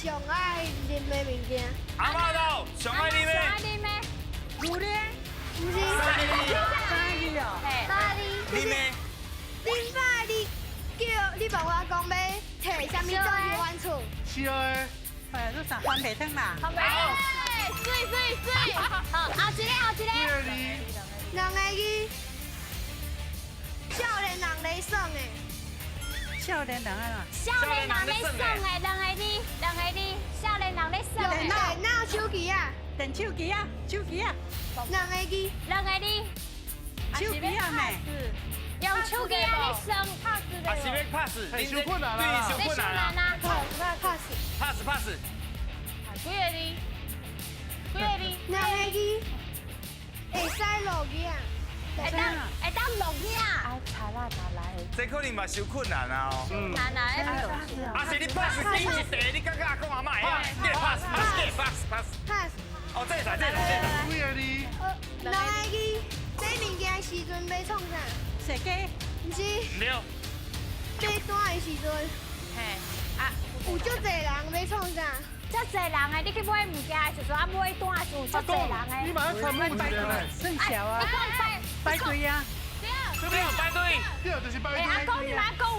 上愛啉的物件。阿媽豆上愛啉的。上愛啉的。牛奶。毋是。三字。三字哦。三字。啉的。頂擺你叫你問我講欲提啥物做去阮厝？燒的。哎，你啥番麥湯啦？番麥湯。媠媠媠。好，後一个，後一個。兩個字。少年人咧耍的。少年人啊？少年人咧耍的，兩個字，兩個字，少年人咧耍的。電腦手機啊？電手機啊，手機啊。兩個字。兩個字。手機啊咩？用手機仔咧耍。啊是欲 pass，太困難啦。對，傷困難啊。 pass。 pass pass。幾個字？幾個字？兩個字。會使落雨啊？會當會當落雨啊？這可能嘛傷困難啊！難啊！啊是你 pass 頂一題，你感覺阿公阿嬤會曉？你 pass pass pass pass。 pass。哦，這會使，這會使，這會使。幾個字？兩個字。買物件的時陣欲創啥？踅街。毋是。對。買單的時陣。嘿。啊。有足濟人欲創啥？足濟人的，你去買物件的時陣，啊買單的時有足濟人的。你嘛參與一下呢？算小啊。你講排隊啊。對，排隊。對，就是排隊。阿公，你嘛講話。